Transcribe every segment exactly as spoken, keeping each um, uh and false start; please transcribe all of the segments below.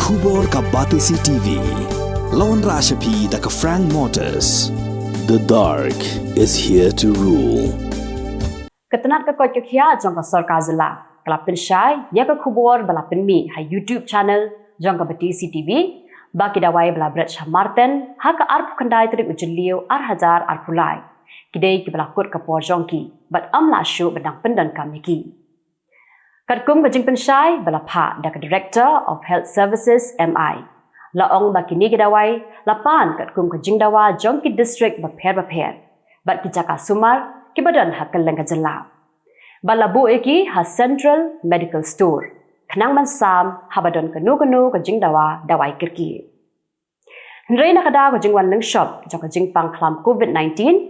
Khubor ka Batesi T V. Lawan Rashapi da ka Frank Motors. The dark is here to rule. Ka tnat ka koit ka khiah jong ka sorkar jylla ka la pynshai ïa ka khubor ba la pynmih ha YouTube channel jong ka Batesi T V ba ki dawai ba la bret sha Marten ha ka arphew khyndai tarik u Jylliew ar hajar arphew lai ki dei kiba la kut ka por jong ki bad ym lah shuh ban dang pyndonkam ïa ki. Katkum ka jingpynshai ba la phah da ka Director of Health Services, M I, la ong ba kine ki dawai la pan katkum ka jingdawa jong ki district bapher bapher bad ki jaka sumar kiba don ha kylleng ka jylla. Bad la buh ïa ki ha Central Medical Store khnang ban sam haba don kano kano ka jingdawa dawai kyrkieh. Hynrei na ka daw ka jingwan lyngshop jong ka jingpang khlam COVID nineteen,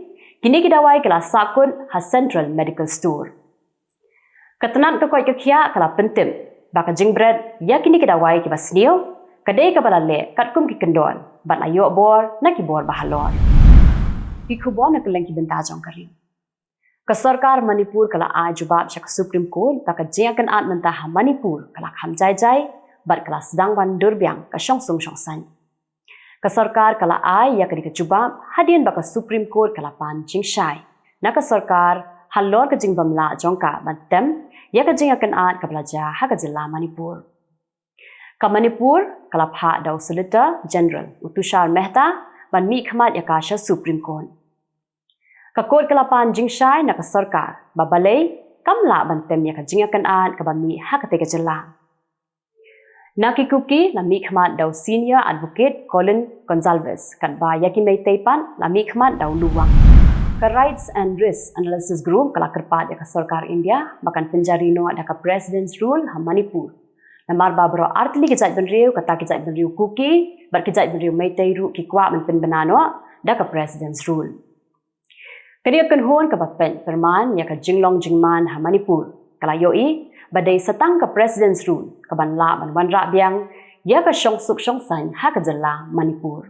kine ki dawai ki la sahkut ha Central Medical Store. Ka tnat ka koit ka khiah ka la pyntip ba ka jingbret ïa kine ki dawai kiba sniew ka dei kaba la leh katkum ki kyndon bad la ïoh bor na ki bor ba halor. Ki khubor na kylleng ki bynta jong ka ri. Ka sorkar Manipur ka la ai jubab sha ka Supreme Court ba ka jingïakynad mynta ha Manipur ka la kham jai jai bad ka la sdang ban dur biang ka shongsuk shongsaiñ. Ka sorkar ka la ai ïa kane ka jubab hadien ba ka Supreme Court ka la pan jingshai na ka sorkar halor ka jingbym lah jong ka ban tem ïa ka jingïakynad kaba la jia ha ka jylla Manipur. Ka Manipur ka la phah da u Solicitor General u Tushar Mehta ban mihkhmat ïa ka sha Supreme Court. Ka court ka la pan jingshai na ka sorkar ba balei kam lah ban tem ïa ka jingïakynad kaba mih ha katei ka jylla. Na ki Kuki la mihkhmat da u Senior Advocate Colin Gonsalves katba ïa ki Meitei pat la mihkhmat da u Lu Wang. Ka Rights and Risks Analysis Group ka la kyrpad ïa ka sorkar India ba kan pynjari noh da ka President's Rule ha Manipur. Namar ba baroh artylli ki jaitbynriew kata ki jaitbynriew Kuki bad ki jaitbynriew Meitei ruh ki kwah ban pynbna noh da ka President's Rule. Kane ka kynhun kaba peit pyrman ïa ka jinglong jingman ha Manipur ka la ïohi ba dei sa tang ka President's Rule kaban lah ban wanrah biang ïa ka shongsuk shongsaiñ ha ka jylla Manipur.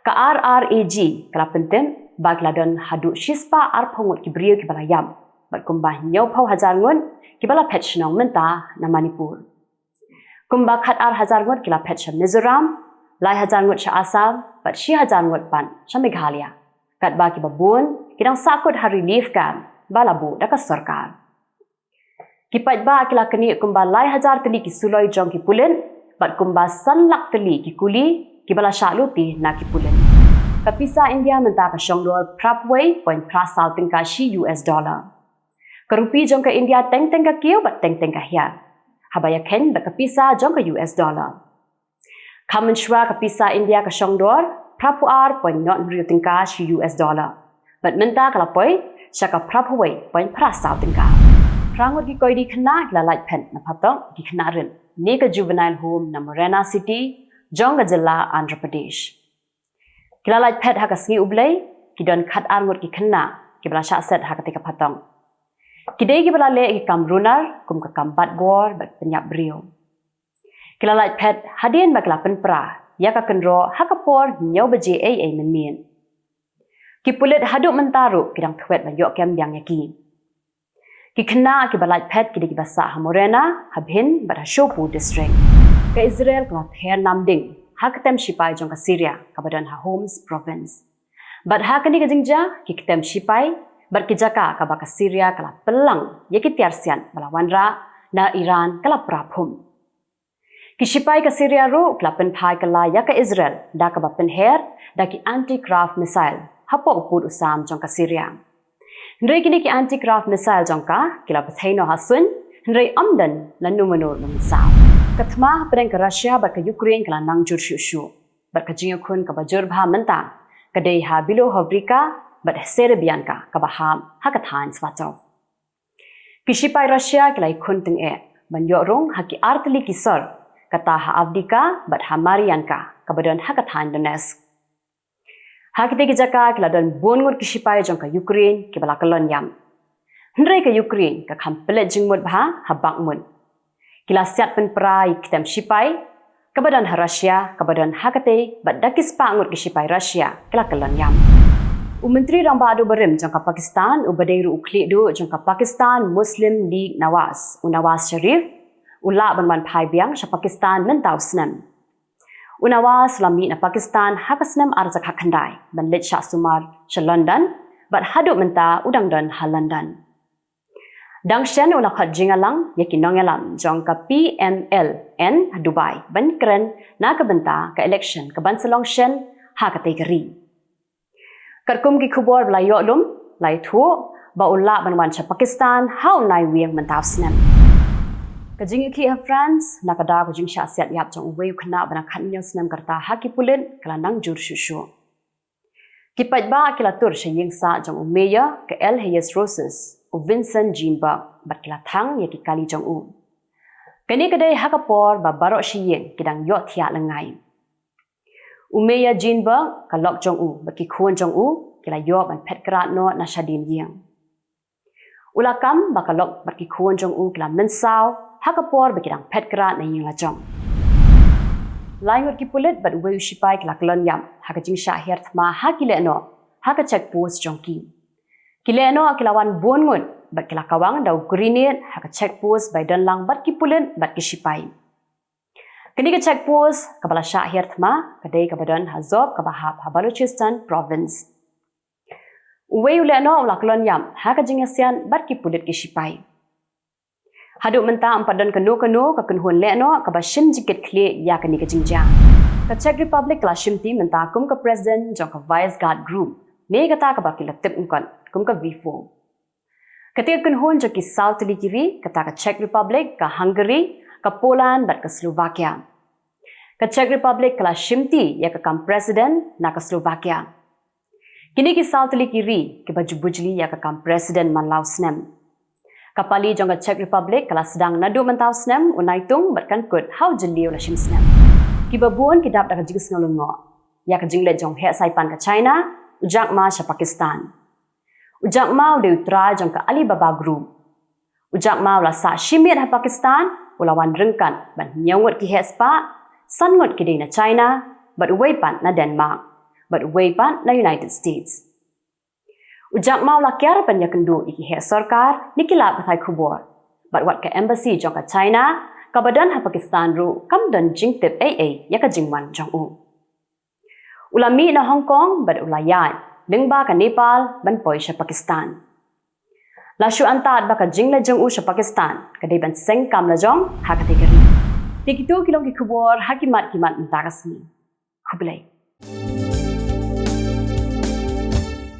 Ka R R A G ka la pyntip ba ki la don haduh shispah arphew ngut ki briew kiba la ïap bad kumba hynñiewphew hajar ngut kiba la phet shnong mynta na Manipur. Kumba khatar hajar ngut ki la phet sha Mizoram, lai hajar ngut sha Assam bad shi hajar ngut pat sha Meghalaya. Katba kiba bun ki dang sahkut ha relief camp ba la buh da ka sorkar. Ki paidbah ki la knieh kumba lai hajar tylli ki suloi jong ki pulit bad kumba san lak tylli ki kuli kiba la shah luti na ki pulit. Ka pisa India mynta ka shongdor phraphew wei point phra saw tyngka shi U S dollar. Ka rupi jong ka India teng teng ka kiew bad teng teng ka hiar haba ïakheiñ bad ka pisa jong ka U S dollar. Khamsynshwa ka pisa India ka shongdor phraphew ar point nod hynriew tyngka shi U S dollar bad mynta ka la poi sha ka phraphew wei point phra saw tyngka. Phra ngut ki koidi khynnah ki la lait phet na phatok ki khynnah rit ne ka Juvenile Home na Morena City jong ka jylla Andhra Pradesh. Ki la lait phet ha ka sngi U Blei ki don khatar ngut ki khynnah kiba la shah set ha katei ka phatok. Ki dei kiba la leh ki kam runar kum ka kam bat bor bad pynïap briew. Ki la lait phet hadien ba ki la pynpra ïa ka kynroh ha ka por hynñiew baje ei ei mynmiet. Ki pulit haduh mynta ruh ki dang thwet ban ïoh kem biang ïa ki. Ki khynnah kiba lait phet ki dei kiba sah ha Morena, ha Bhind bad ha Showpur district. Ka Israel ka la ther nam ding ha ka tem shipai jong ka Syria kaba don ha Homs province. Bad ha kane ka jingjia ki ktem shipai bad ki jaka kaba ka Syria ka la pynlang ïa ki tiar siat ba la wanrah na Iran ka la pra phum. Ki shipai ka Syria ruh ki la pynphai kylla ïa ka Israel da kaba pynher da ki anti-aircraft missile hapoh u pud u sam jong ka Syria. Hynrei kine ki anti-aircraft missile jong ka ki la bthei noh ha suiñ, hynrei ym don lano mano ruh mynsaw. Ka thma hapdeng ka Russia bad ka Ukraine ka la nang jur shuh shuh bad ka jingïakhun kaba jur bha mynta ka dei ha Bilohorivka bad Serebianka kaba hap ha ka thaiñ Svatov. Ki shipai Russia ki la ïakhun tyngeh ban ïoh rung ha ki artylli ki sor, kata ha Avdiivka bad ha Mariinka kaba don ha ka thaiñ Donetsk. Ha kitei ki jaka ki la don bun ngut ki shipai jong ka Ukraine kiba la kyllon ïam. Hynrei ka Ukraine ka kham pynleit jingmut bha ha Bakhmut. Ki la siat pynpra ïa ki ktem shipai kaba don ha Russia kaba don ha katei bad da ki spah ngut ki shipai Russia ki la kyllon ïam. U Myntri Rangbah Duh barim jong ka Pakistan uba dei ruh u khlieh duh jong ka Pakistan Muslim League Nawaz, u Nawaz Sharif, U lah ban wan phai biang sha Pakistan mynta u snem. U Nawaz u la mih na Pakistan ha ka snem ar hajar khyndai, ban leit shah sumar sha London, bad haduh mynta u dang don ha London. Dang shen u la khot jingïalang ïa ki nongïalam jong ka P M L N ha Dubai ban kren na ka bynta ka election ka ban sa long shen ha katei ka ri. Katkum ki khubor ba la ïoh lum, la ïathuh ba u lah ban wan sha Pakistan ha u Naiwieng mynta u snem. Ka jingïakhih ha France na ka daw ka jingshah siat ïap jong uwei u khynnah ba dang khathynñiew snem ka rta ha ki pulit ka la nang jur shuh shuh. Ki paidbah ki la tur sha ïing sah jong u Mayor ka El Hayes Roses, u Vincent Jean Burke, bad ki la thang ïa ki kali jong u. Kane ka dei ha ka por ba baroh shi ïing ki dang ïohthiah lyngngai. U Mayor Jean Burke, ka lok jong u bad ki khun jong u ki la ïoh ban phet krad noh na shadien ïing. U la kam ba ka lok bad ki khun jong u ki la mynsaw ha ka por ba ki dang phet krad na ïing la jong. Lai ngut ki pulit bad uwei u shipai ki la kyllon ïap ha ka jingshah hiar thma ha ki lehnoh ha ka check post jong ki. Ki lehnoh ki la wan bun ngut bad ki la kawang da u grenade ha ka check post ba ïadon lang bad ki pulit bad ki shipai. Kane ka check post kaba la shah hiar thma ka dei kaba don ha Zob kaba hap ha Balochistan province. Uwei u lehnoh u la kyllon ïap ha ka jingïasiat bad ki pulit ki shipai. Haduh mynta ym pat don kano kano ka kynhun lehnoh kaba shim jingkitkhlieh ïa kane ka jingjia. Ka Czech Republic ka la shimti mynta kum ka president jong ka Visegrad Group, ne kata kaba ki la tip ngkot kum ka V four. Kata ka kynhun jong ki saw tylli ki ri, kata ka Czech Republic, ka Hungary, ka Poland bad ka Slovakia. Ka Czech Republic ka la shimti ïa ka kam president na ka Slovakia. Kine ki saw tylli ki ri kiba ju bujli ïa ka kam president man la u snem. Ka pali jong ka Czech Republic ka la sdang naduh mynta u snem u Naitung bad kan kut ha u Jylliew la shim snem. Kiba bun ki dap da ka jingsngew lyngngoh ïa ka jingleit jong u heh saipan ka China, u Jack Ma sha Pakistan. U Jack Ma u dei u trai jong ka Alibaba Group. U Jack Ma u la sah shi miet ha Pakistan, u la wan ryngkat bad hynñiew ngut ki heh spah, san ngut ki dei na China, bad uwei pat na Denmark, bad uwei pat na United States. U Jack Ma u la kiar ban ïakynduh ïa ki heh sorkar ne ki lad pathai khubor, bad wat ka embassy jong ka China kaba don ha Pakistan ruh kam don jingtip ei ei ïa ka jingwan jong u. U la mih na Hong Kong bad u la ïaid lyngba ka Nepal ban poi sha Pakistan. La shu antad ba ka jingleit jong u sha Pakistan ka dei ban seng kam la jong ha katei ka ri. Te kito ki long ki khubor ha ki mat ki mat mynta ka sngi. Khublei.